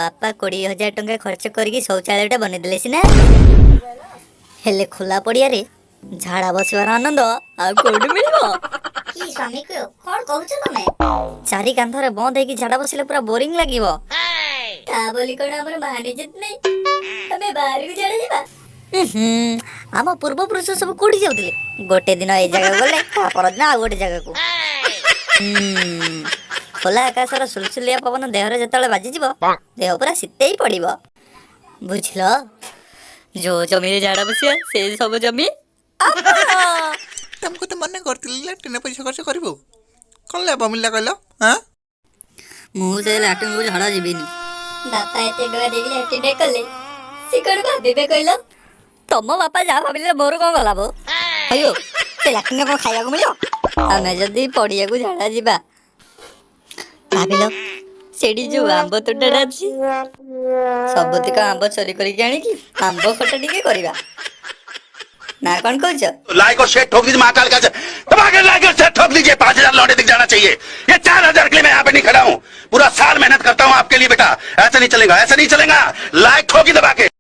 ବାପା 20,000 ଟଙ୍କା ଖର୍ଚ୍ଚ କରିକି ଶୌଚାଳୟଟା ବନେଇଦେଲେ ସିନା, ହେଲେ ଖୋଲା ପଡ଼ିଆରେ ଝାଡ଼ା ବସିବାର ଆନନ୍ଦ ଆଉ କୋଉଠି ମିଳିବ? କି ସ୍ୱାମୀକୁ, କଣ କହୁଛ ତମେ? ଚାରି କାନ୍ଥରେ ବନ୍ଦ ହେଇକି ଝାଡ଼ା ବସିଲେ ପୁରା ବୋରିଂ ଲାଗିବ। ତା ବୋଲି କଣ ଆମର ମାନ ଇଜ୍ଜତ ନାହିଁ? ଆମେ ବାହାରକୁ ଝାଡ଼ା ଯିବା? ହୁଁ, ଆମ ପୂର୍ବପୁରୁଷ ସବୁ କୋଉଠି ଯାଉଥିଲେ? ଗୋଟେ ଦିନ ଏଇ ଜାଗାକୁ ଗଲେ, ତା ପରଦିନ ଆଉ ଗୋଟେ ଜାଗାକୁ। ଖୋଲା ଆକାଶର ସୁଲସୁଲିଆ ପବନ ଦେହରେ ଯେତେବେଳେ ବାଜିଯିବ, ଦେହ ପୁରା ଶୀତେଇ ପଡ଼ିବ, ବୁଝିଲ? ଯୋଉ ଜମିରେ ଝାଡ଼ା ବସିବା, ସେ ସବୁ ଜମି ଆମର। ତମକୁ ତ ମନା କରିଥିଲି ଲାଟ୍ରିନରେ ପଇସା ଖର୍ଚ୍ଚ କରିବୁ। କଣ ଲାଭ ମିଳିଲା କହିଲ? ହଁ। ମୁଁ ସେ ଲାଟ୍ରିନକୁ ଝାଡ଼ା ଯିବିନି। ବାପା ଏତେ ଟଙ୍କା ଦେଇକି ଲାଟ୍ରିନ୍ କଲେ, ସେ କଣ ଭାବିବେ କହିଲ? ତମ ବାପା ଯାହା ଭାବିଲେ ମୋର କଣ ଗଲା ବୋ? ଅಯ್ୟୋ, ସେ ଲାଟ୍ରିନରେ କଣ ଖାଇବାକୁ ମିଳିବ? ଆମେ ଯଦି ପଡ଼ିଆକୁ ଝାଡ଼ା ଯିବା, ଭାବିଲ, ସେଇଠି ଯୋଉ ଆମ୍ବ ତୋଟାଟା ଅଛି, ସବୁତିକ ଆମ୍ବ ଚୋରି କରିକି ଆଣିକି ଆମ୍ବ ଖଟା ଟିକେ କରିବା ନା କଣ କହୁଛ? लाइक और शेयर ठोक दीजिए महाकाल का। दबा के लाइक और शेयर ठोक दीजिए। 5,000 लौटे दिख जाना चाहिए। ये 4,000 के लिए मैं यहाँ पे नहीं खड़ा हूँ। पूरा साल मेहनत करता हूँ आपके लिए बेटा। ऐसा नहीं चलेगा, ऐसा नहीं चलेगा। लाइक ठोकी दबा के।